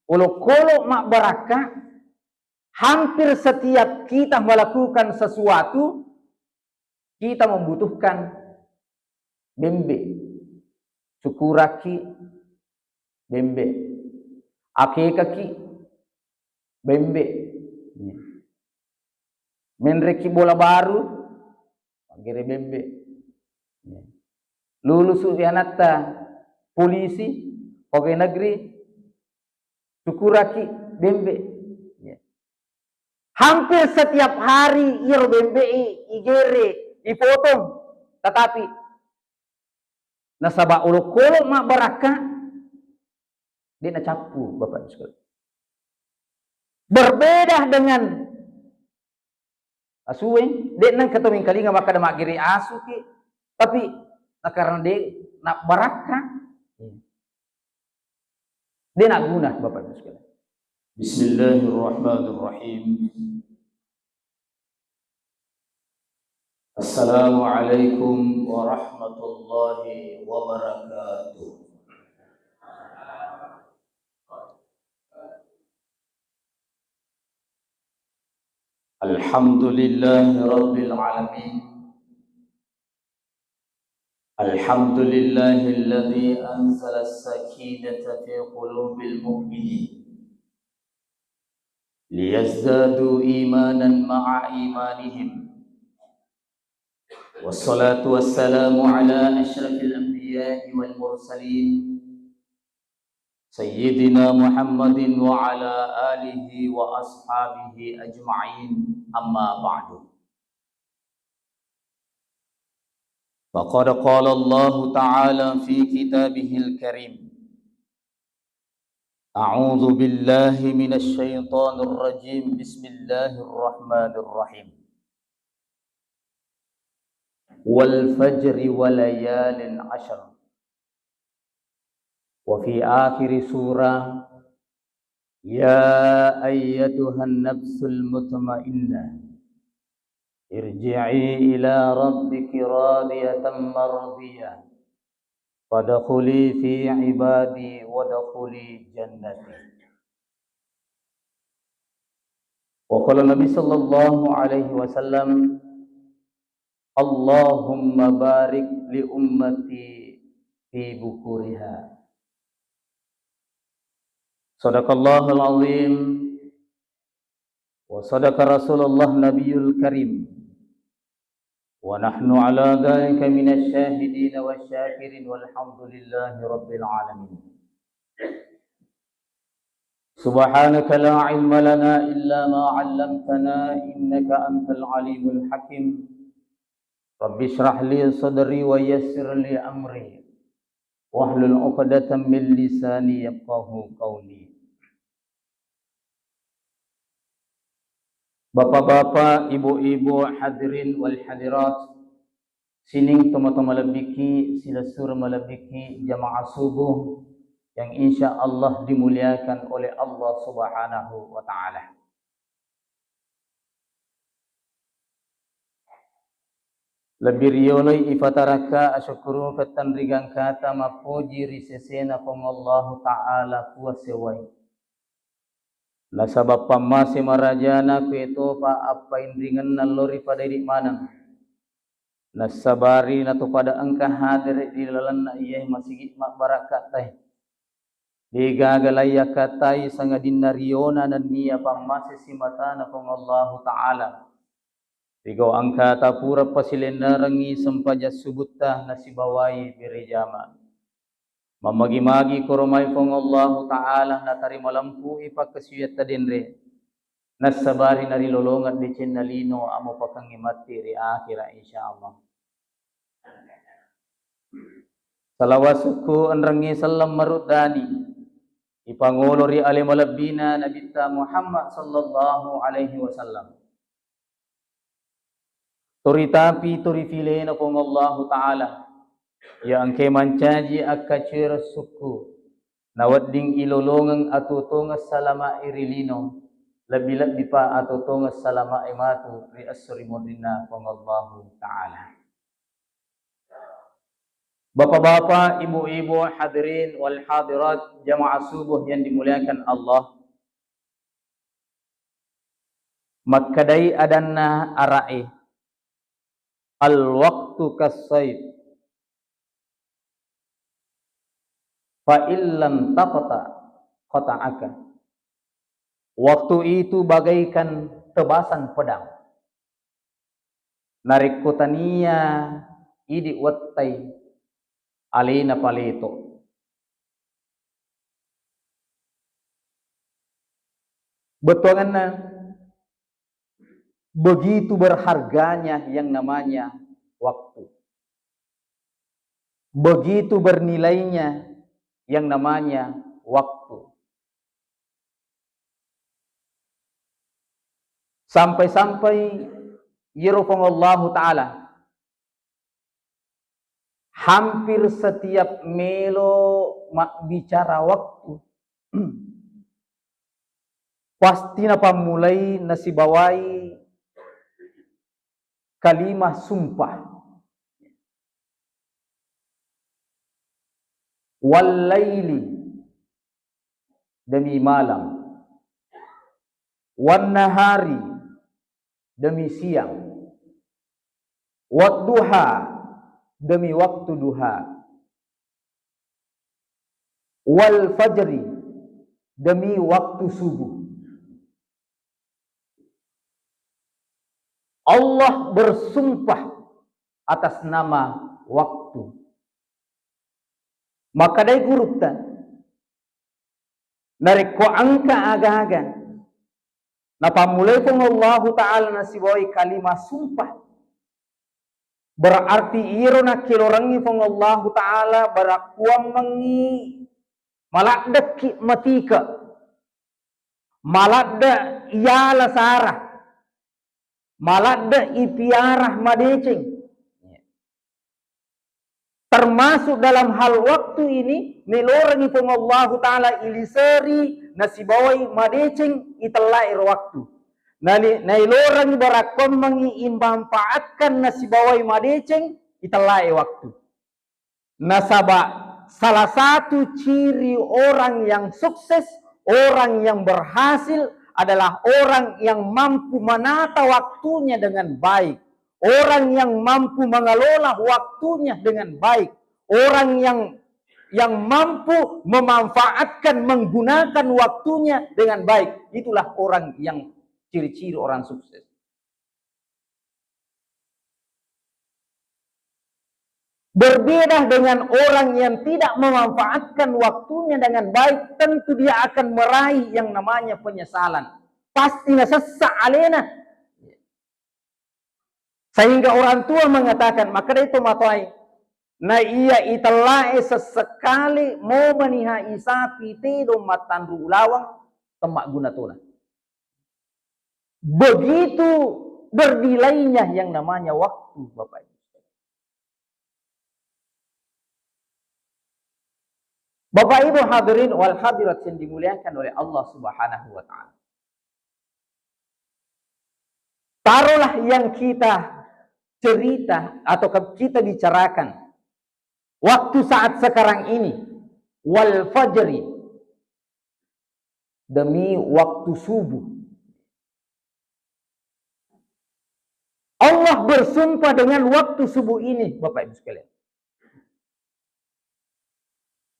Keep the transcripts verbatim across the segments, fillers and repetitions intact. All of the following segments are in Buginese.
Olokolo mabbarakka, hampir setiap kita melakukan sesuatu, kita membutuhkan bembe. Syukuraki, bembe. Akekaki, bembe. Menreki bola baru, maggere bembe. Lulusu ri anatta polisi, pegawai negeri, syukuraki, bembe. Hampir setiap hari iyaro bembe i igere, ipotong. Tetapi nasaba olokolo mabbarakka, de' nacappu, Bapak Ibu sekalian. Berbeda dengan asue, de' nengka to mengkalinga makkeda maggere asuki, tapi nakarena de' nabbarakka, de' naguna, Bapak Ibu sekalian. Bismillahirrahmanirrahim. Assalamualaikum warahmatullahi wabarakatuh. Alhamdulillahi rabbil alamin. Alhamdulillahilladzi anzala as-sakinata fi qulubil mu'minin liyazdadu imanan ma'a imanihim. Wassalatu wassalamu ala asyrafil anbiya'i wal mursalin, Sayyidina Muhammadin wa ala alihi wa ashabihi ajma'in, amma ba'du. Faqad qala Allahu ta'ala fi kitabihil karim. A'udzu billahi minasy syaithanir rajim. Bismillahirrahmanirrahim. Wal fajri wa layalin asyr. Wa fi akhiri surah, ya ayyatuhan nafsul mutmainnah, irji'i ila rabbiki radiyatan mardiyah, fadkhuli fi ibadi wadkhuli jannati. Wa qala Nabi sallallahu alaihi wasallam, Allahumma barik li ummati fi bukuriha. Sadaqallahul azim wa sadaqa Rasulullah Nabiyul Karim. Wa nahnu ala dzalika minasy syahidin wasy syakirin walhamdulillahi rabbil alamin. Subhanaka la ilma lana illa ma 'allamtana innaka antal alimul hakim. Rabbi shrah li sadri wa yassir li amri. Wahlul 'uqdatam min lisani yafqahu qawli. Bapak-bapak, ibu-ibu, hadirin wal hadirat, sining tomatoa malebbiki, silessureng malebbiki, jamaah subuh yang insya Allah dimuliakan oleh Allah Subhanahu wa Ta'ala. Lebbi riyoloi ifatarakka asyukkurukeng tenrigangkata mappoji ri sesena Puang Allahu Ta'ala kuasewai. Nasaba pammase marajana kuetopa appainringenna lao ri pada idi maneng. Nassabari natopada engka hadere ri lalenna iyae masigi mabbarakkattae. Degaga laiyakkatai sangadinna riona nennia pammase simatana Puang Allahu Ta'ala. Rigau engkata pura pasilennerengngi sempajang subutta nasibawai berejama. Mammagi-magi koromai Puang Allahu Ta'ala natarima lempui pakkasiwiatta denre. Nassabari narilolongeng decenna lino amopakengngi matti ri akhira, insya Allah. Salawat sukku enrengngi selleng maruddani ipangolo ri ale malebbina Nabitta Muhammad sallallahu alaihi wasallam. Toritapi torifilena Puang Allahu Ta'ala, iya engkae mancaji akkacuereng sukku, nawedding ilolongeng atuo-tuongeng salamae ri lino, lebbi-lebbipa atuo-tuongeng salamae matu ri esso ri munrinna Puang Allahu Ta'ala. Bapak-bapak, ibu-ibu, hadirin wal hadirat, jamaah subuh yang dimuliakan Allah. Makkedai adanna ara'i, "Al-waqtu kas-saif, fa illam taqta qata'aka." Waktu itu bagaikan tebasan pedang. Narekko tania idi wettai, alena paleto. Bettuanganna, begitu berharganya yang namanya waktu. Begitu bernilainya yang namanya waktu. Sampai-sampai iyaro Puang Allahu Ta'ala hampir setiap melo mabbicara waktu, pasti napammulai nasibawai kalimah sumpah. Wallaili, demi malam. Wan nahari, demi siang. Wadduha, demi waktu duha. Wal fajri, demi waktu subuh. Allah bersumpah atas nama waktu. Makkedai gurutta, narekko engka aga-aga napammulai Puang Allahu Ta'ala nasibawai kalimah sumpah, berarti iyaro nakkelorengngi Puang Allahu Ta'ala barakkuammengngi maladdekki matike, maladde iyala sara, maladde ipiara madeceng. Termasuk dalam hal waktu ini, nailorengngi Puang Allahu Ta'ala iliseri nasibawai madeceng itellae ro waktu. Nali-, nailorengngi barakkuammengngi imanfaatkan nasibawai madeceng itellae waktu. Nasaba salah satu ciri orang yang sukses, orang yang berhasil adalah orang yang mampu menata waktunya dengan baik, orang yang mampu mengelola waktunya dengan baik, orang yang, yang mampu memanfaatkan, menggunakan waktunya dengan baik. Itulah orang yang ciri-ciri orang sukses. Berbeda dengan orang yang tidak memanfaatkan waktunya dengan baik, tentu dia akan meraih yang namanya penyesalan. Pasti nasessa alena. Sehingga orang tua mengatakan, makkedai tomatoae, na iya itellae sesekali momaniha isapi tedong mattanru ulaweng, temmagguna tona. Begitu bernilainya yang namanya waktu, Bapak Ibu. Bapak Ibu hadirin wal hadirat yang dimuliakan oleh Allah Subhanahu wa Ta'ala. Taruhlah yang kita cerita atau ke-, kita bicarakan waktu saat sekarang ini, wal fajri, demi waktu subuh. Allah bersumpah dengan waktu subuh ini, Bapak Ibu sekalian.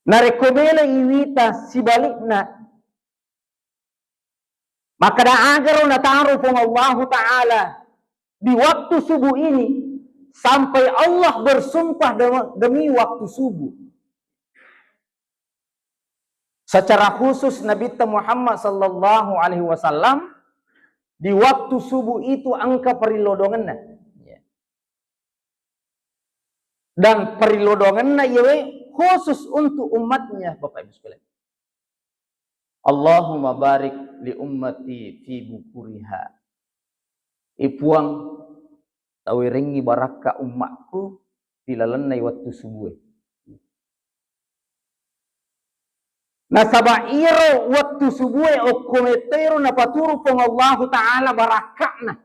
Narekko melo iwita sibalikna, makkeda agaro nataro Puang Allahu Ta'ala di waktu subuh ini, sampai Allah bersumpah dem-, demi waktu subuh. Secara khusus Nabitta Muhammad sallallahu alaihi wasallam di waktu subuh itu engka perillodongenna. Dan perillodongenna iyawe khusus untuk umatnya, Bapak Ibu sekalian. Allahumma barik li ummati fi bukuriha. E Puang, tawerengngi barakka ummakku ri lalenna wettu subuhe. Nasaba iyaro wettu subuhe okko mettoiro napaturu Puang Allahu Ta'ala barakka'na.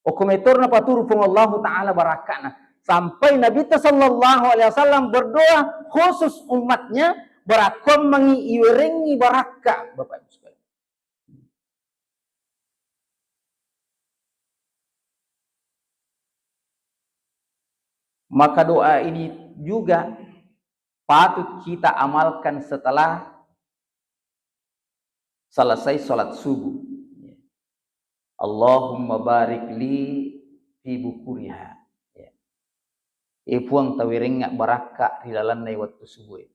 Okko mettoiro napaturu Puang Allahu Ta'ala barakka'na. Sampai Nabitta sallallahu alaihi wasallam berdoa khusus umatnya, barakkuammengi iwerengngi barakka, Bapak Ibu sekalian. Maka doa ini juga patut kita amalkan setelah selesai sholat subuh. Allahumma barik li fi bukuriha. E Puang, tawerengnga barakka ri lalenna wettu subuh e.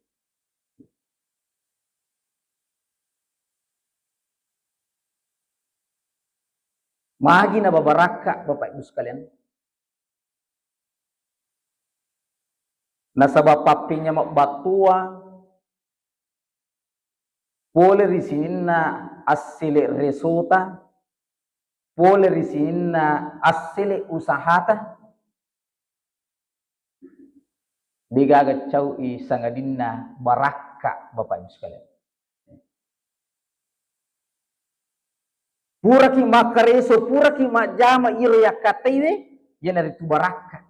Magi nababarakka, Bapak Ibu sekalian? Nasaba pappinyameng battua pole ri sininna assele resota, pole ri sininna assele usahata, degaga cau'i sangadinna barakka, Bapak Ibu sekalian. Puraki makkareso, puraki majjama iro yakkattaiwe, iyanaritu barakka.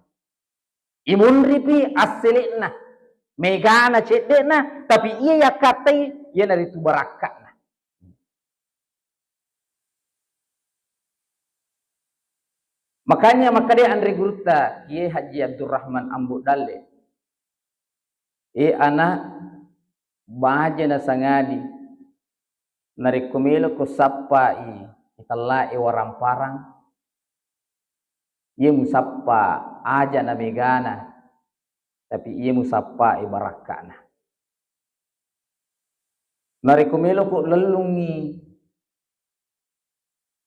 Imunripi assele'na, megana cedde'na, tapi iya yakkattai, iyanaritu barakka'na. Makanya makkeda anre gurutta, Kiai Haji Abdurrahman Ambo Dalle, e ana, baja nasangadi, narekko meloko sappai itellae waramparang, iye musappa aja na megana, tapi iye musappai barakka'na. Narekko meloko lellungngi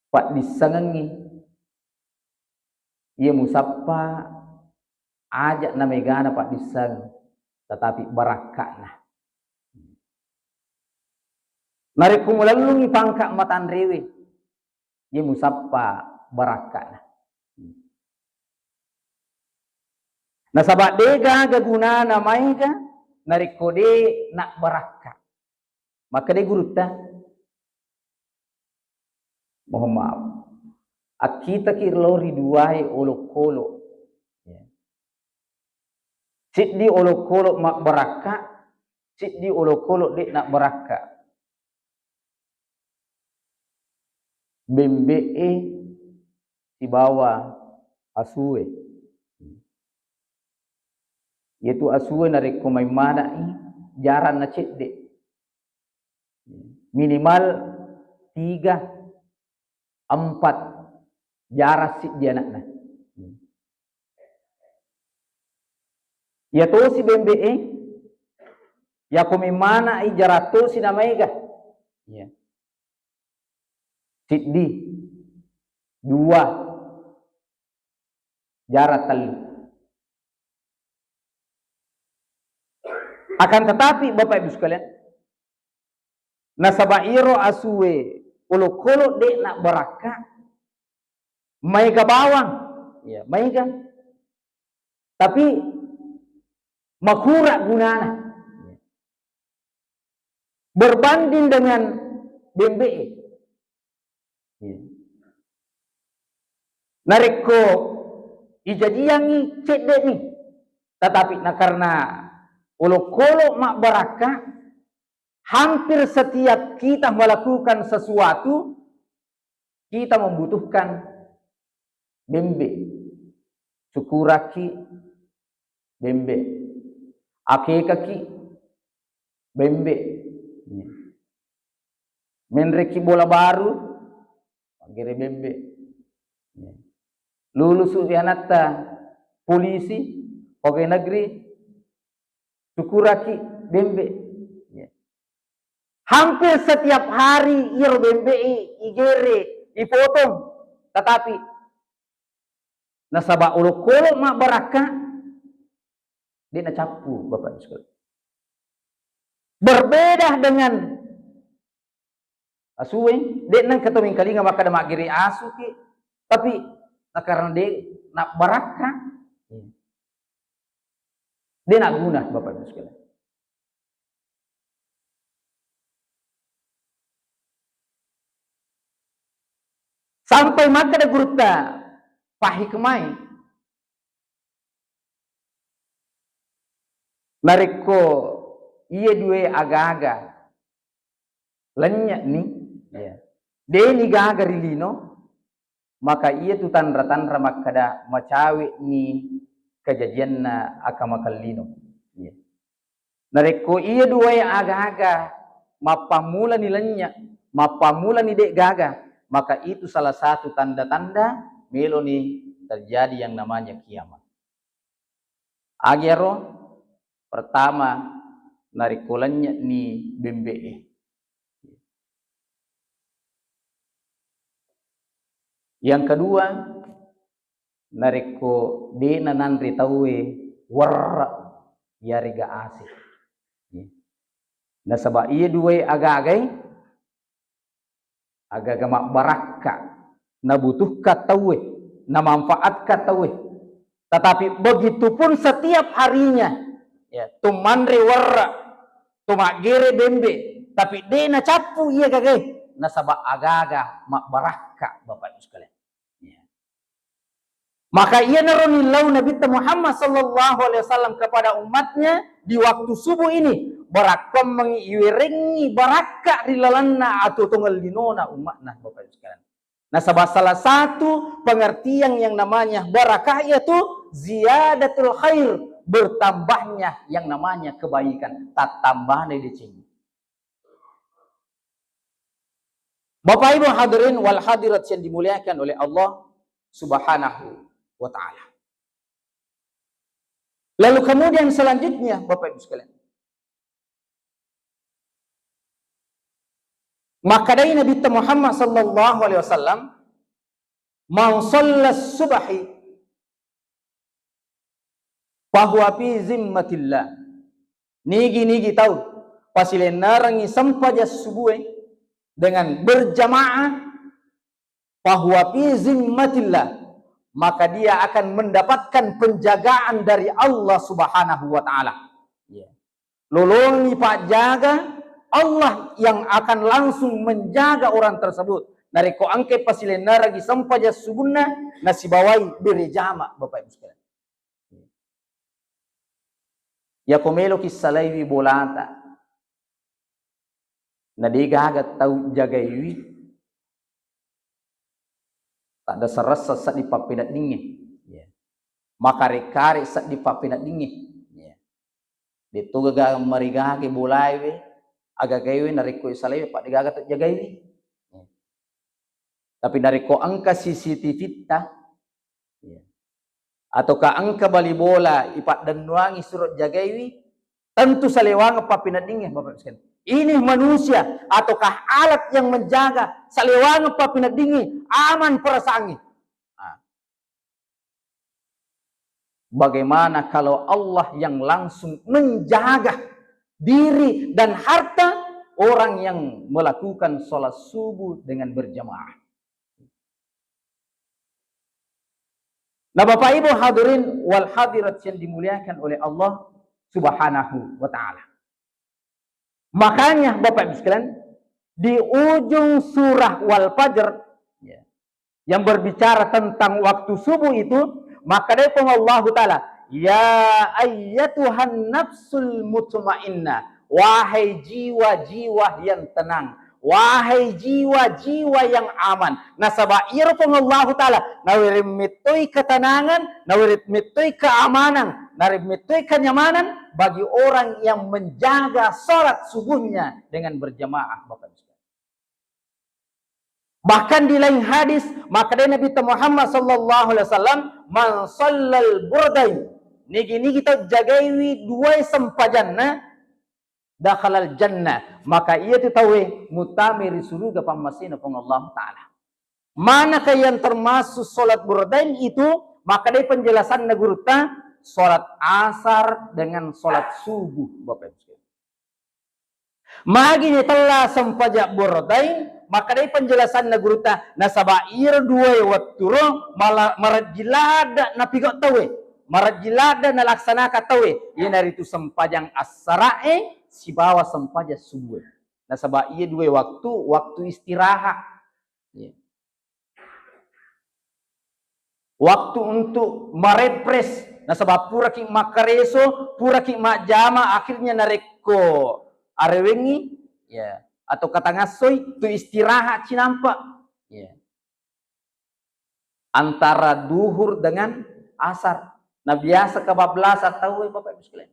paddissengengngi, iye musappa aja na megana paddisseng, tetapi barakka'na. Narekko mulellungngi pangka matanrewe, iye musappa barakka'na. Nasaba degaga gunana maega narekko de nabbarakka. Makkeda gurutta, mohon maaf, akkitaki lao ri duae olokolo. Siddi olokolo mabbarakka, siddi olokolo de nabbarakka. Bembe'e sibawa asue. Iyatu asue narekko mai mana'i, jarang na cedde. Minimal tiga, empat, jarang siddi anakna. Iya tosi bembe'e, yako memana'i jarang tosi na maega. Iya. Siddi, dua, jarang tellu. Akan tetapi, Bapak Ibu sekalian, nasaba iyaro asue olokolo de nabbarakka, maega bawang, ya, maega. Tapi makura gunana. Berbanding dengan bembe'e. Narekko ijajiangngi cedde'ni, tetapi nakarena olokolo mabbarakka, hampir setiap kita melakukan sesuatu, kita membutuhkan bembe. Sukuraki, bembe. Akekaki, bembe. Menreki bola baru, maggere bembe. Lulusu ri anatta polisi, pegawai negeri, sukuraki bembe. Hampir setiap hari iyaro bembe i, igere, ipotong. Tetapi nasaba olokolo mabbarakka, de nacappu, Bapak Ibu sekalian. Berbeda dengan asue, de nengka to mengkalinga makkeda maggere asuki, tapi nakarena de nabbarakka, de naguna, Bapak Ibu sekalian. Sampai makkeda gurutta pahikmai, Narekko iye duwe aga-aga lennye'ni, ya, de'ni gaga ri lino, maka iyatu tanra-tanra makkeda macawe'ni kajajianna akamakellino. Ya. Narekko iye duwe aga-aga mappammulani lennye', mappammulani de' gaga, maka itu salah satu tanda-tanda meloni terjadi yang namanya kiamat. Agaro? Pertama, narekko lennye'ni bembe'e. Yang kedua, narekko de'na nanre tauwe werre' yarega ase. Nasaba iye duwe aga-agae aga-aga mabbarakka, nabutuhkan tauwe, namanfaatkan tauwe. Tetapi begitupun setiap harinya, ya, to manre werre', to maggere bembe, tapi de' nacappu iya gagae, nasaba aga-aga mabbarakka, Bapak Ibu sekalian. Ya. Maka iyanaro nillau Nabitta Muhammad sallallahu alaihi wasallam kepada umatnya di waktu subuh ini, barakkuammengngi iwerengngi barakka ri lalenna atuo-tuongeng linona umatna, Bapak Ibu sekalian. Nasaba salah satu pengertian yang namanya barakah yaitu ziyadatul khair, bertambahnya yang namanya kebaikan, tattambahna decengi. Bapak Ibu hadirin wal hadirat yang dimuliakan oleh Allah Subhanahu wa Ta'ala. Lalu kemudian selanjutnya, Bapak Ibu sekalian, makkedai Nabitta Muhammad sallallahu alaihi wasallam, "Man shalla subhi fahuwa fi zimmatillah." Nigi-nigi tau pasilennerengngi sempajang subue dengan berjamaah, fahuwa fi zimmatillah, maka dia akan mendapatkan penjagaan dari Allah Subhanahu wa Ta'ala. Ya. Lolongi pajjaga, Allah yang akan langsung menjaga orang tersebut. Narekko engkai pasilennerengngi sempajang subunna, nasibawai berjamaah, Bapak Ibu sekalian. Yako meloki salaiwi bolata, na de gaga tau jagaiwi, tadda serressa seddi pappeneddingnge. Ya. Makare-kare seddi pappeneddingnge. Ya. De to gaga marigage bolaewe, agagaewe narekko isalaiwi, apa de gaga tau jagaiwi. Ya. Tapi narekko engka C C T V-ta, ya, ataukah engka bali bola ipaddennuangi suro jagaiwi, tentu salewangeng pappeneddingnge, Bapak Ibu sekalian. Ini manusia ataukah alat yang menjaga, salewangeng pappeneddingnge, aman perasaangnge. Ah. Bagaimana kalau Allah yang langsung menjaga diri dan harta orang yang melakukan sholat subuh dengan berjamaah? Nah, Bapak Ibu hadirin wal hadirat yang dimuliakan oleh Allah Subhanahu wa Ta'ala. Makanya, Bapak Ibu sekalian, di ujung surah Wal Fajr, ya, yang berbicara tentang waktu subuh itu, makkedai Puang Allahu Ta'ala, "Ya ayyatuhan nafsul mutmainnah, wahai jiwa-jiwa yang tenang, wahai jiwa-jiwa yang aman." Nasaba iyaro Puang Allahu Ta'ala nawereng mettoi ketenangan, nawereng mettoi keamanan, nawereng mettoi kenyamanan bagi orang yang menjaga salat subuhnya dengan berjamaah, Bapak Ibu sekalian. Bahkan di lain hadis, makkedai Nabitta Muhammad sallallahu alaihi wasallam, "Man shallal burdain," nigi-nigi tau jagaiwi duai sempajanna, "dakhalal jannah," maka iyatu tauwe muttama ri suruga pammasena Puang Allahu Ta'ala. Manakah yang termasuk salat burdain itu? Makkedai penjelasanna gurutta, salat asar dengan salat subuh, Bapak Ibu sekalian. Magi nitella sempajang burdain, makkedai penjelasanna gurutta, nasaba iro duae wetturo mala-, marejji ladde napigau tauwe, marejji ladde nalaksanaka tauwe, iyanaritu sempajang assarae sibawa sempajang subue. Nasaba iye duae waktu, waktu istirahat. Iya. Waktu untuk merefresh Nasaba puraki makkareso, puraki majjama, akhirnya narekko arewengngi, ya, atau katangassoi, tu istirahat cinampa. Ya. Antara duhur dengan asar. Nah, biasa kebablasan tau, Bapak Ibu sekalian.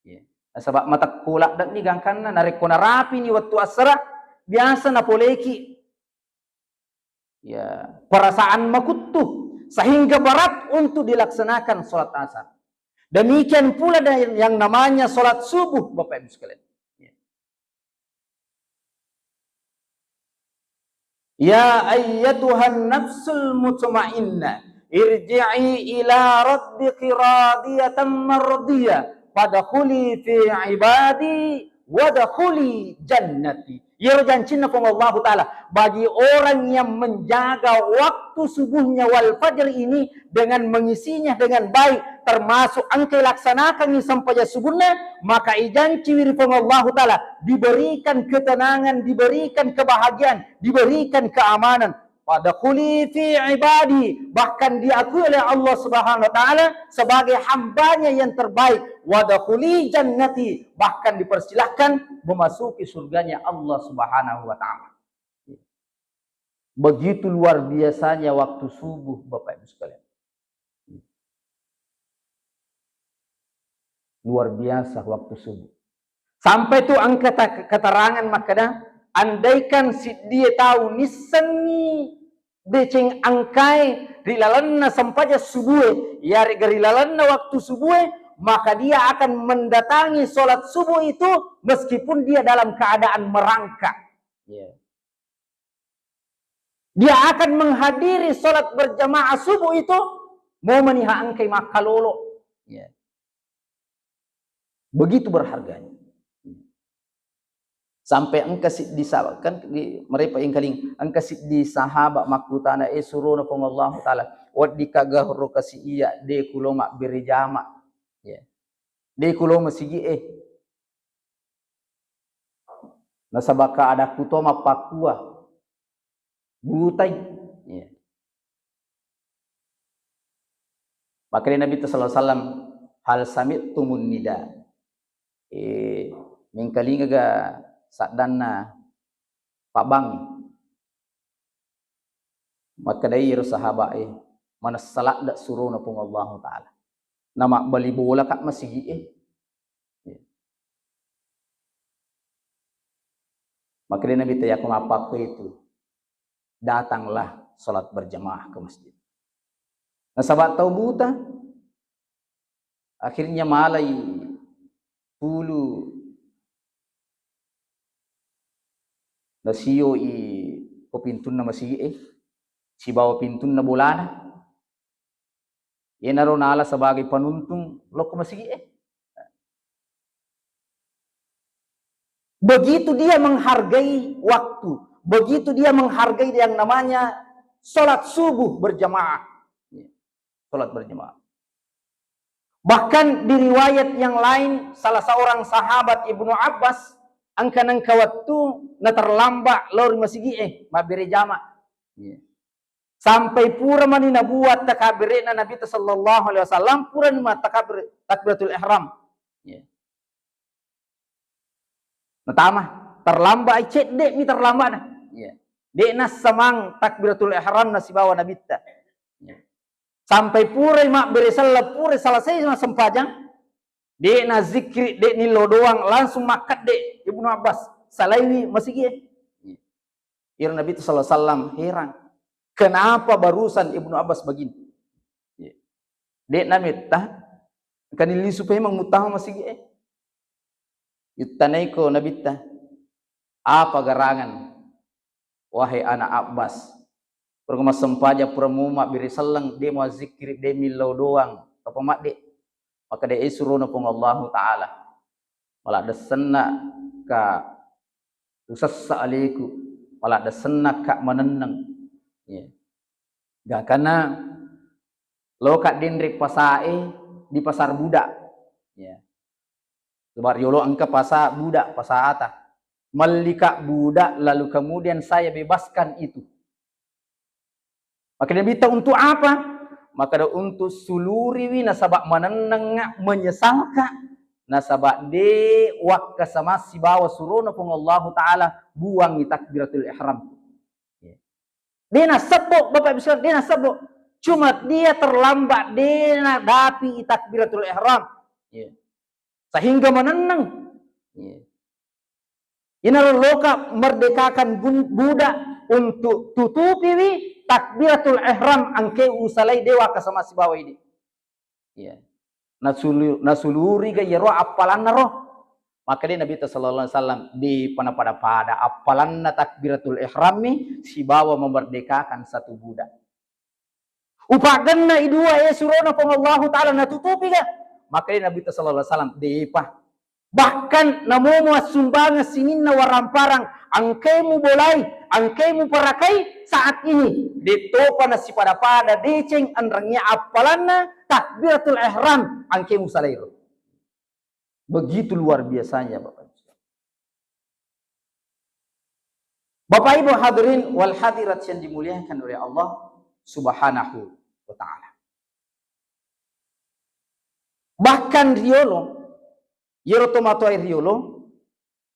Ya. Nasaba matekko ladde'ni gangkanna, narekko narapini wettu assara, biasa napoleki. Ya, perasaan makuttu sehingga berat untuk dilaksanakan sholat asar. Demikian pula dengan yang namanya sholat subuh, Bapak Ibu sekalian. Ya. Ya ayyatuhan nafsul mutmainnah, irji'i ila rabbiki radiyatan mardiyah, fadkhuli fi ibadi wadkhuli jannati. Iyaro jancinna Puang Allahu Ta'ala bagi orang yang menjaga waktu subuhnya wal fajr ini dengan mengisinya dengan baik, termasuk engka laksanakangngi sempajang subuhna, maka ijanciwi ri Puang Allahu Ta'ala diberikan ketenangan, diberikan kebahagiaan, diberikan keamanan. Fadkhuli fi ibadi, bahkan diakui oleh Allah Subhanahu wa Ta'ala sebagai hambanya yang terbaik. Wadkhuli jannati, bahkan dipersilahkan memasuki surganya Allah Subhanahu wa Ta'ala. Begitu luar biasanya waktu subuh, Bapak Ibu sekalian. Luar biasa waktu subuh. Sampai tu engka ta-, keterangan makkeda, andaikan siddie tau nissengngi deceng engkae ri lalenna sempajang subuhe, yarega ri lalenna waktu subuhe, maka dia akan mendatangi sholat subuh itu meskipun dia dalam keadaan merangkak. Ya. Dia akan menghadiri sholat berjamaah subuh itu, momeniha engkai makkalolo. Ya. Begitu berharganya. Sampai engka siddi sahabat, kan di, merepa engkaling, engka siddi sahabat makkutana, "Eh, surona Puang Allahu Ta'ala, weddikka gahoro kasi iya, de kulo mabbere jama. Ya. De kulo masigi, eh." Nasaba keadaanku to mappakkua. Butai. Iya. Makkedai Nabi sallallahu alaihi wasallam, "Hal sami'tumun nida?" Eh, mengkalingaga saddanna pabbangngi? Makkedai ero sahabat e, "Manessa ladde surona Puang Allahu Ta'ala. Namabbali bolaka masigi'e." Makkedai Nabi, "Teyako mappakko itu, datanglah sholat berjamaah ke masjid." Nasaba tau buta, akhirnya malai tulu nasioi ko pintunna masigi'e sibawa pintunna bolana. Iyanaro nala sebagai penuntung lokko masigi'e. Begitu dia menghargai waktu, begitu dia menghargai yang namanya sholat subuh berjamaah. Sholat berjamaah. Bahkan di riwayat yang lain, salah seorang sahabat Ibnu Abbas, engka nengka wettu naterlambat lao ri masigi'e mabbere jama. Sampai pura mani nabuat takabbere'na Nabitta sallallahu alaihi wasallam, purani mattakabbere, takbiratul ihram. Ya. Natama, terlambat ai, cedde'mi terlambatna. Ya. De' nassamang takbiratul ihram nasibawa Nabitta. Ya. Sampai purai mabbere selleng, purai selesai massempajang, de' nazikkiri, de' nillo doang, langsung makkedde Ibnu Abbas, salaiwi masigi'e. Iyaro Nabitta sallallahu alaihi wasallam heran, kenapa barusan Ibnu Abbas begini? De' nametta, engkani lisu pemeng muttama masigi'e. Ittanaiko Nabitta, "Apa gerangan, wahai anak Abbas? Pura massempajang, pura mu mabbere selleng, de' muazzikkiri, de' millau doang, apa madde?" Makkeda, "Eh, surona Puang Allahu Ta'ala, maladde senna ka usessa aleku, maladde senna ka manenneng." Ya. Gangkanna loka denre pasae di pasar budak. Ya. Sebab riolo engka pasa budak, pasa ata. Mellika budak, lalu kemudian saya bebaskan itu. Maka dia minta, "Untuk apa?" Makkeda untuk suluriwi nasaba manennengnga, menyesalka, nasaba de wakkasama sibawa surona Puang Allahu Ta'ala buangngi takbiratul ihram. De nassebbo, Bapak Ibu sekalian, de nassebbo. Cuma dia terlambat, de nadapi takbiratul ihram. Sehingga manenneng. Inaro loka merdekakan bun-, budak untuk tutupiwi takbiratul ihram engke usalai de wakkasama sibawa idi. Iya. Nasulu-, nasuluriga iyaro appalanna ro. Makkeda Nabi sallallahu alaihi wasallam, de pada-pada appalanna takbiratul ihrammi sibawa memerdekakan satu budak. Upaggenna i dua e surona Puang Allahu Ta'ala natutupiga? Makkeda Nabi sallallahu alaihi wasallam, depa. Bahkan namomo assumbangeng sininna waramparang, engkai mubolai, engkai muparakai saat ini. Dettopa nasipada-pada deceng enrengnge appalanna takbiratul ihram engkai musalairo. Begitu luar biasanya, Bapak Ibu. Bapak Ibu hadirin wal hadirat yang dimuliakan oleh Allah Subhanahu wa Ta'ala. Bahkan riolo, iyaro tomatoae riolo,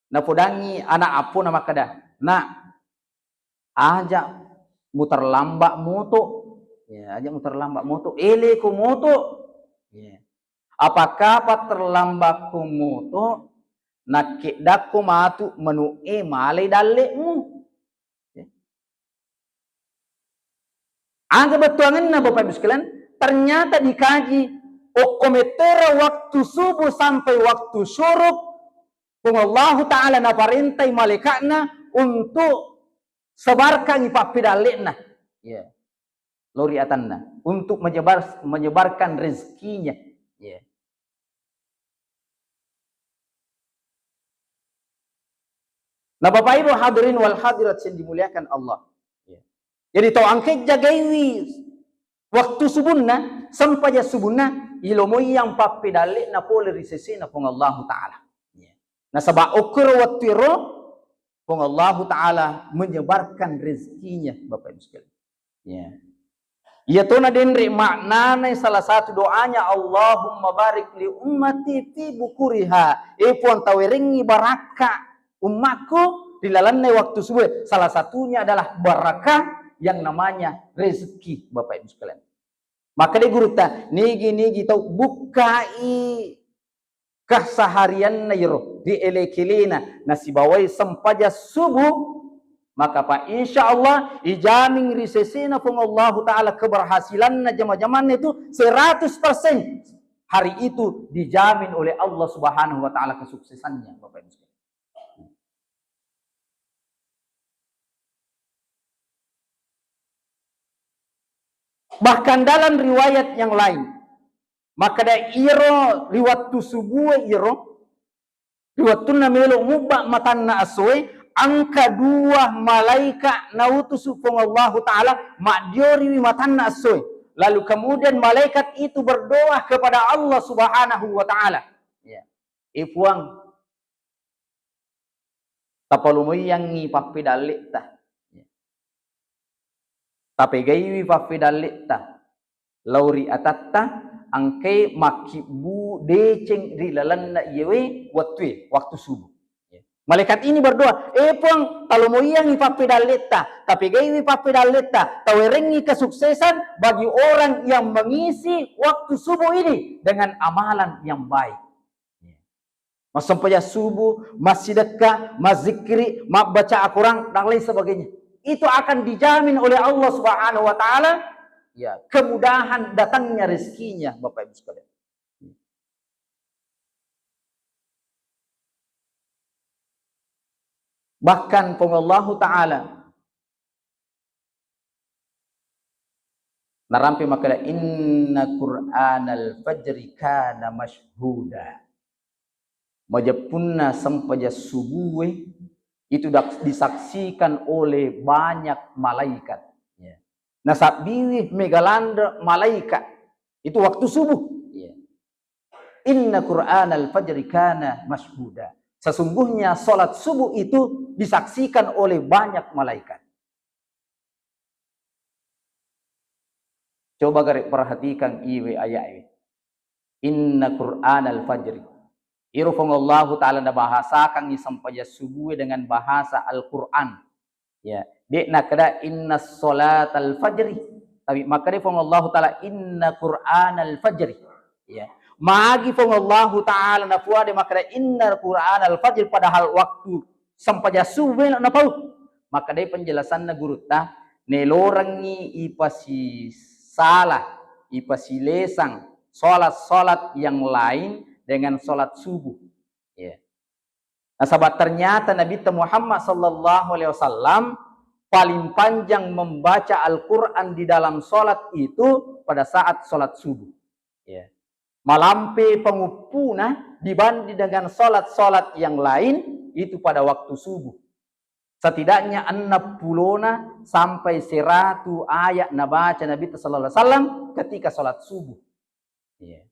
napodangi anak appona makkeda, "Nak, aja muterlambat moto." Ya, aja muterlambat moto. Eleko moto. Ya. Apakah terlambat ko moto, nakkeddakko matu manu'e malai dalle'mu. Ya. Aga bettuangenna, Bapak Ibu sekalian, ternyata dikaji okko mettera waktu subuh sampai waktu syuruk, Puang Allahu Ta'ala naparentai malaikatna untuk sebarkangi pappedalle'na. Ya. Lao ri atanna. Untuk menyebar-, menyebarkan rezekinya. Ya. Nah, Bapak Ibu hadirin wal hadirat yang dimuliakan Allah. Ya. Jadi, tau engke jagaiwi waktu subunna, sempajang subunna, ilomoiyang pappedalle'na pole ri sesena Puang Allahu Ta'ala. Ya. Nasaba okkoro wattu ero, Puang Allahu Ta'ala menyebarkan rezekinya, Bapak Ibu sekalian. Ya. Iya tona denre maknana salah satu doanya, "Allahumma barik li ummati fi bukuriha." Eh, Puang, tawerengngi barakka ummakku ri lalenna waktu subuh. Salah satunya adalah barakah yang namanya rezeki, Bapak Ibu sekalian. Maka de gurutta, nigi-nigi tau bukkai keseharianna iro ri ele-kelena nasibawai sempajang subuh, maka pa insya Allah ijamin ri sesena Puang Allahu Ta'ala keberhasilanna jama-jamanna itu seratus persen. Hari itu dijamin oleh Allah Subhanahu wa Ta'ala kesuksesannya, Bapak Ibu sekalian. Bahkan dalam riwayat yang lain, makkeda iro ri wettu subuh iro, ri wettunna melo mubba matanna essoe, engka dua malaika nautusu Puang Allahu Ta'ala maddioriwi matanna essoe. Lalu kemudian malaikat itu berdoa kepada Allah Subhanahu wa Ta'ala. Ya. Eh, Puang, tapalomoiyangngi pappedalle'ta. Tapegaiwi pappedalle'ta lao ri atatta, engkai makkibbu deceng ri lalenna iyewe wettue, waktu subuh. Malaikat ini berdoa, "Eh, Puang, talomoiyangngi pappedalle'ta, tapegaiwi pappedalle'ta, tawerengngi kesuksesan bagi orang yang mengisi waktu subuh ini dengan amalan yang baik." Massempajang subuh, massidekka, mazzikiri, mabbaca Al-Quran, dan lain sebagainya. Itu akan dijamin oleh Allah Subhanahu wa Ta'ala, ya, kemudahan datangnya rezekinya, Bapak Ibu sekalian. Bahkan Puang Allahu Ta'ala narampe makkeda, "Inna Qur'anal fajri kana masyhuda." Majeppunna sempajang subuh itu dak-, disaksikan oleh banyak malaikat. Ya. Nasabbiwi megalandra malaikat. Itu waktu subuh. Ya. "Inna Qur'anal fajri kana masyhuda." Sesungguhnya salat subuh itu disaksikan oleh banyak malaikat. Coba gare perhatikan iwe ayat iwe. Inna Qur'anal fajri. Iro Puang Allahu Ta'ala nabahasakangngi sempajang subuh dengan bahasa Al-Qur'an. Ya, de' nakkeda inna salatal fajri. Tapi makkeda Puang Allahu Ta'ala inna Qur'anal fajri. Ya. Magi Puang Allahu Ta'ala napuade makkeda inna Qur'anal fajri, padahal waktu sempajang subuh melo napau. Makkedai penjelasanna gurutta, nelorengngi ipasisala, ipasilesang salat-salat yang lain dengan salat subuh. Ya. Nasaba ternyata Nabitta Muhammad sallallahu alaihi wasallam paling panjang membaca Al-Quran di dalam salat itu pada saat salat subuh. Ya. Malampe penguppuna dibanding dengan salat-salat yang lain itu pada waktu subuh. Setidaknya enam puluh sampai seratus ayat nabaca Nabitta sallallahu alaihi wasallam ketika salat subuh. Iya.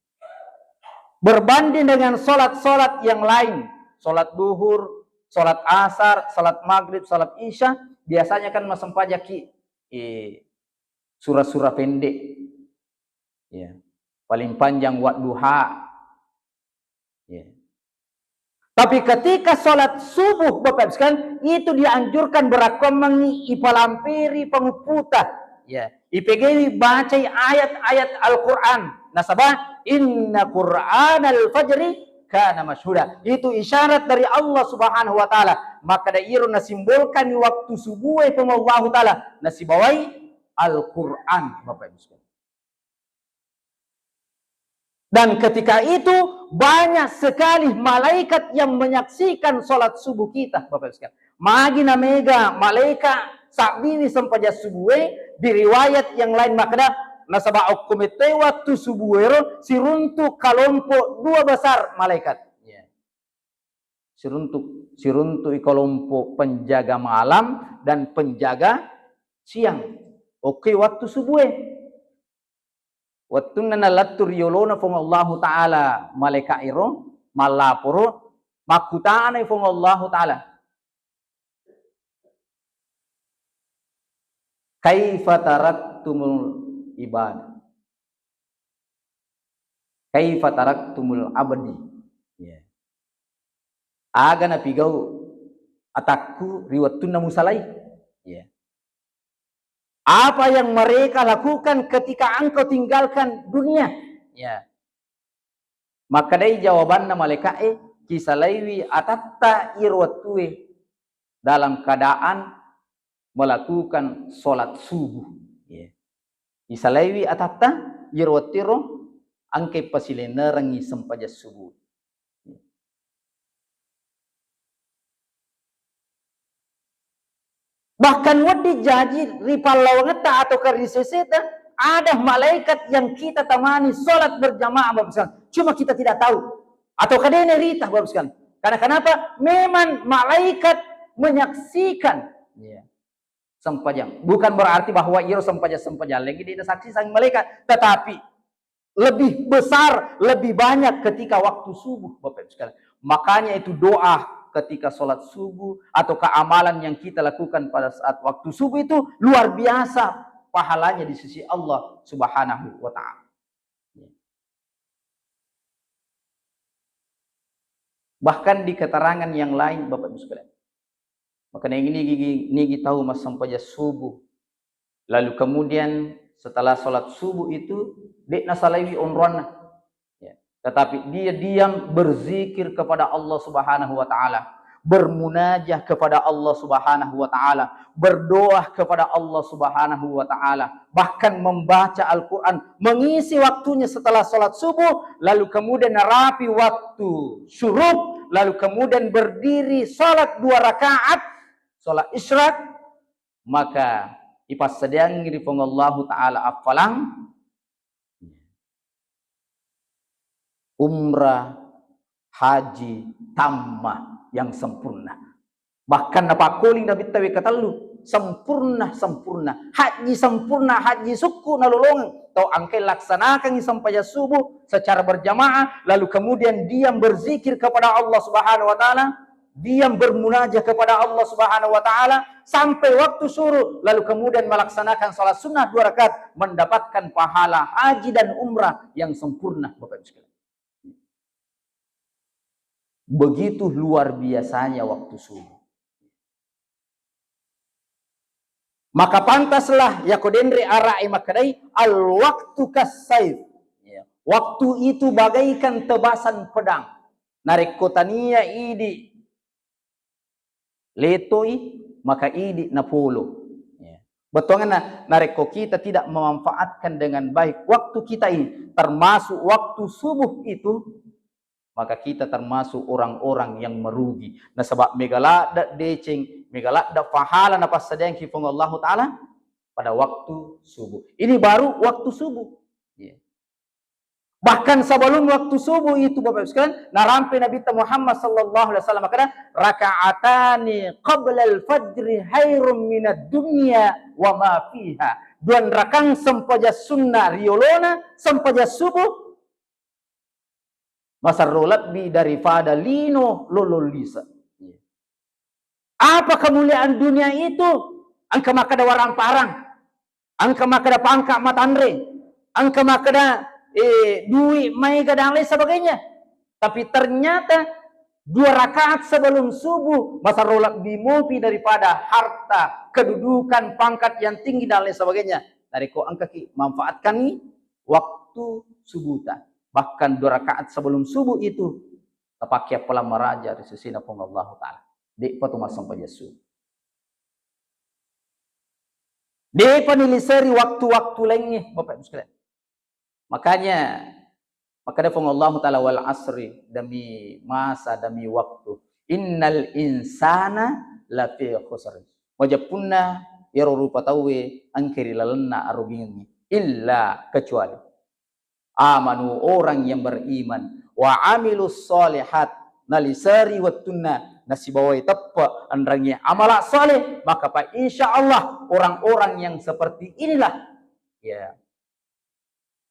Berbanding dengan salat-salat yang lain, salat duhur, salat asar, salat maghrib, salat isya, biasanya kan massempajangki, eh, surah-surah pendek. Ya. Paling panjang Wadduha. Ya. Tapi ketika salat subuh, Bapak Ibu sekalian, itu dianjurkan berakkomangngi ipalamperi pangupputa. Ya. Ipegewi bacai ayat-ayat Al-Quran. Nasaba, inna Qur'anal fajri kana masyhuda. Itu isyarat dari Allah Subhanahu wa Ta'ala. Maka da iro nasimbolkan waktu subuh, eh, Puang Allahu Ta'ala, nasibawai Al-Quran, Bapak Ibu sekalian. Dan ketika itu banyak sekali malaikat yang menyaksikan salat subuh kita, Bapak Ibu sekalian. Magi na mega malaikat sabbiwi sempajang subuh, eh, di riwayat yang lain makkeda, nasaba okko metoi waktu subuh ero siruntuk kelompok dua besar malaikat. Ya. Siruntuk, siruntuk i kelompok penjaga malam dan penjaga siang. Oke, waktu subuh, eh. Wettunna nalettu ri yolona Puang Allahu Ta'ala malaika ero, mallaporo, makkutanai Puang Allahu Ta'ala, "Kaifa taraktumul ibad? Kaifa taraktumul abdi?" Ya. Aga napigau atakku ri wettunna musalai? Ya. Apa yang mereka lakukan ketika engkau tinggalkan dunia? Ya. Makkedai jawabanna malaika'e, kisalaiwi atatta iro wettue dalam keadaan melakukan sholat subuh. Ya. Kisalaiwi atatta iro wettiro engkai pasilennerengngi sempajang subuh. Bahkan wedding jaji ri pallawangetta atau ri seseta, ada malaikat yang kita temani sholat berjamaah, Bapak Ibu sekalian. Cuma kita tidak tahu. Atau kadene rita, Bapak Ibu sekalian. Karena kenapa? Memang malaikat menyaksikan. Iya. Sempajang. Bukan berarti bahwa iro sempajang-sempajang lagi tidak saksi sang malaikat. Tetapi lebih besar, lebih banyak ketika waktu subuh, Bapak Ibu sekalian. Makanya itu doa ketika sholat subuh atau keamalan yang kita lakukan pada saat waktu subuh itu luar biasa pahalanya di sisi Allah Subhanahu wa Ta'ala. Bahkan di keterangan yang lain, Bapak Ibu sekalian, maka nigi, nigi, nigi tahu massempajang subuh. Lalu kemudian setelah sholat subuh itu, de' nasalaiwi onroanna. Ya. Tetapi dia diam berzikir kepada Allah Subhanahu wa Ta'ala, bermunajah kepada Allah Subhanahu wa Ta'ala, berdoa kepada Allah Subhanahu wa Ta'ala, bahkan membaca Al-Quran, mengisi waktunya setelah sholat subuh, lalu kemudian narapi waktu syuruk, lalu kemudian berdiri sholat dua rakaat, sholat isyraq, maka ipassadiangngi ri Puang Allahu Ta'ala affalang umrah haji tamma yang sempurna. Bahkan napakkoling Nabitta wekka tellu, sempurna, sempurna. Haji sempurna, haji sukku nalolongeng. Tau engkai laksanakangngi sempajang subuh secara berjamaah, lalu kemudian diam berzikir kepada Allah Subhanahu wa Ta'ala, diam bermunajat kepada Allah Subhanahu wa Ta'ala sampai waktu syuruk, lalu kemudian melaksanakan salat sunnah dua rakaat, mendapatkan pahala haji dan umrah yang sempurna, Bapak Ibu sekalian. Begitu luar biasanya waktu subuh. Maka pantaslah yako denre arae makkedai, "Al-waktu kas-saif." Ya. Waktu itu bagaikan tebasan pedang. Narekko tania idi letoi, maka idi napolo. Ya. Bettuanna, narekko kita tidak memanfaatkan dengan baik waktu kita ini, termasuk waktu subuh itu, maka kita termasuk orang-orang yang merugi. Nasaba mega ladde deceng, mega ladde pahala napassadiangki Puang Allahu Ta'ala pada waktu subuh. Ini baru waktu subuh. Ya. Bahkan sebelum waktu subuh itu, Bapak Ibu sekalian, narampe Nabi Muhammad sallallahu alaihi wasallam makkeda, "Raka'atani qablal fajri khairum minad dunya wa ma fiha." Dua rakang sempajang sunnah riolona sempajang subuh masarro lebbi daripada lino lolo lise. Apa kemuliaan dunia itu? Engka makkeda waramparang, engka makkeda pangka matanre, engka makkeda, eh, dui maega dan lain sebagainya. Tapi ternyata dua rakaat sebelum subuh masarro lebbi mopi daripada harta, kedudukan, pangkat yang tinggi dan lain sebagainya. Narekko engkaki manfaatkan waktu subuhta. Bahkan dua rakaat sebelum subuh itu, tapake appalang maraja ri sesena Puang Allahu Ta'ala. De'pa tu massempajang subuh. De'pa niliseri waktu-waktu laingnge, Bapak Ibu sekalian. Makanya, makkeda Puang Allahu Ta'ala, "Wal asri," demi masa, demi waktu. "Innal insana lafi khusr." Majeppunna iyaro rupa tauwe engka ri lalenna arugingengngi. Illa, kecuali. Amanu, orang yang beriman, wa amilus shalihat, naliseri wettunna nasibawai teppe enrengnge amala saleh, maka fa insya Allah orang-orang yang seperti inilah, ya,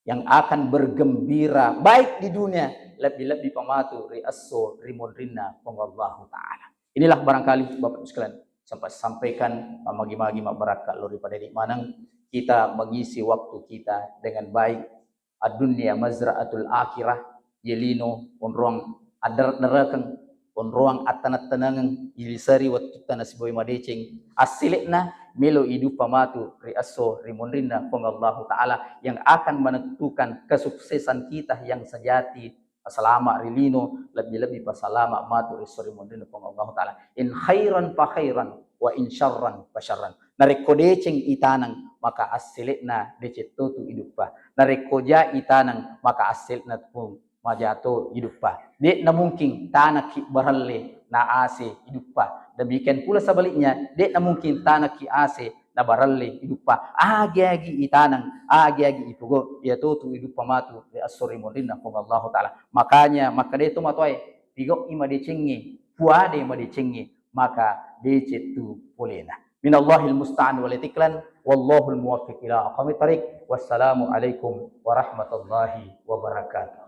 yang akan bergembira baik di dunia, lebih-lebih pamatu ri esso ri munrinna Puang Allahu Ta'ala. Inilah barangkali Bapak Ibu sekalian sempat sampaikan, magi-magi mabbarakka lo ri pada di maneng kita mengisi waktu kita dengan baik. Ad-dunya mazra'atul akhirah, ye lino onroang adder-, derekeng, onroang attaneng-tanengeng, iliseri wettutta nasibawai madeceng, assele'na melo iduppa matu ri esso ri munrinna Puang Allahu Ta'ala yang akan menentukan kesuksesan kita yang sejati, salama ri lino, lebbi-lebbi pa salama matu ri esso ri munrinna Puang Allahu Ta'ala. In khairan fa khairan, wa in syarran fa syarran. Narekko deceng itaneng, maka assele'na deceng totu iduppa. Narekko ja itaneng, maka assele'na pun majato iduppa. De'na mungkin tanakki baralle na ase iduppa. Demikian pula sebaliknya, de'na mungkin tanakki ase na baralle iduppa. Agi-agi itaneng, agi-agi ipogau, iya totu iduppa matu ri esso ri munrinna Puang Allahu Ta'ala. Makanya, makkeda to matoae, pigau'i madecengnge, puadai madecengnge, maka deceng tu polena. Minallahil musta'an wal itiklan, wallahul muwaffiq ila aqwamit thariq. Wassalamu alaikum warahmatullahi wabarakatuh.